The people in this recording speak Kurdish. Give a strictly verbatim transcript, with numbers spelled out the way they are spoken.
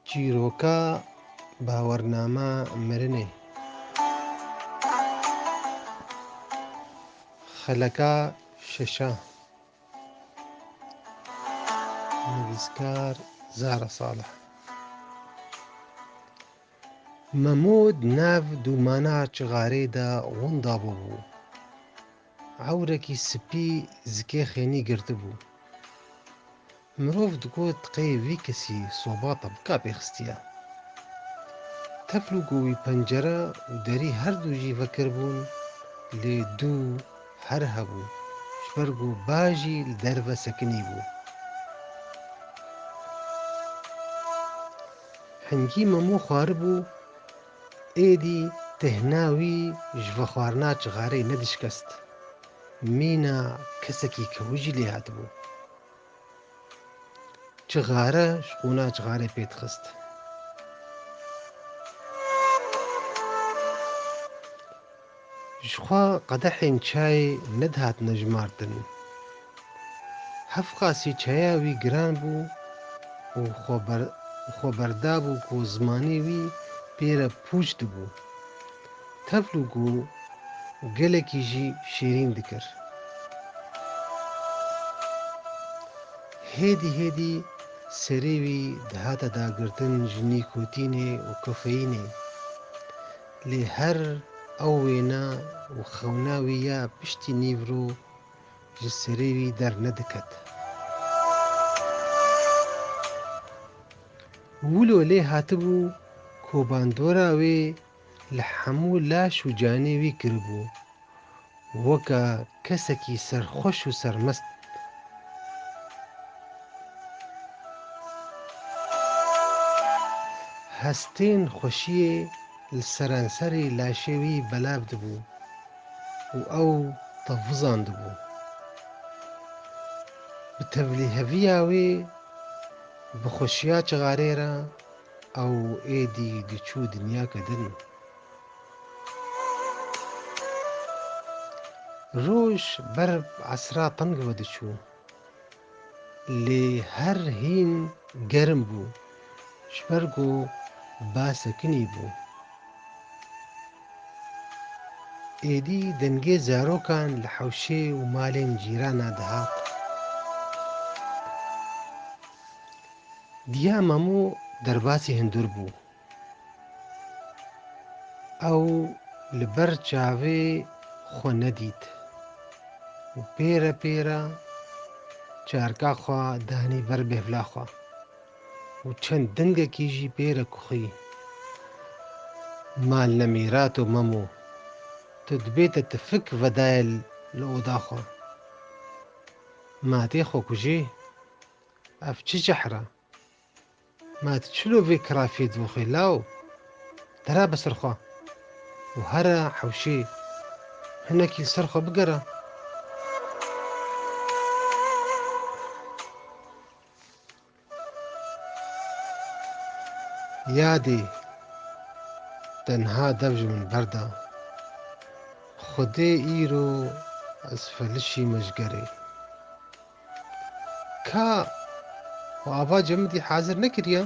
Çîroka bawername mirinê. Xeleka şeşa. Nivîskar Zara Salih. Memo di nav dûmana çixarê de winda bûbû. Ewrekî spî zikê xênî girtibû. Mirov digot qey vî kesî soba tebika pê xistiye. Teflû ku wî pencere û derî her du jî vekiribûn, lê dû her hebû, ji ber ku ba jî li derve sekinî bû. Hingî Memo xwaribû, êdî têhna wî ji vexwarina çixarê nedişkest. Mîna kesekî kewû jî lê hatibû. Çixare ji qûna çixarê pê dixist. Ji xwe qedehên çayê nedihatine jimartin. Hevqasî çaya wî giran bû û xwe ber-, xwe berdabû ku zimanê wî pê re pûç dibû. Teflû ku gelekî jî şêrîn dikir. Hêdî hêdî serê wî dihate dagirtin ji nîkotînê û kofeînê. Lê her ew wêne û xewna wî ya piştî nîvro ji serê wî dernediket. Wilo lê hatibû ku bandora wê li hemû laş û canê wî kiribû, weke kesekî serxweş û sermest. Hestên xweşiyê li seranserê laşê wî belav dibû û ew tevizandibû. Bi tevlîheviya wê, bi xweşiya çixarê re ew êdî diçû dinyake din. Roj ber bi esra teng ve diçû. Lê her hîn germ bû, ji ber ku ba sekinî bû. Êdî dengê zarokan li hewşê û malên cîrana dihat. Diya Memo derbasî hundir bû. Ew li ber çavê xwe nedît û pê re pê re çarka xwe danî ber bêvla xwe û çend dingekî jî pê re kuxî. Ma li nemîrato Memo, tu dibê te tifik vedayê li oda xwe. Ma tê xwe kujê? Ev çi cehr e? Ma tu çilo vê kirafiyê didoxê law? Dera bi ser xwe û here hewşê, hinekî li ser xwe bigere. Yadê, te niha dev ji min berda. Xwedê îro ez felişîme ji gerê. Ka û ava Cemidî hazir nekiriye?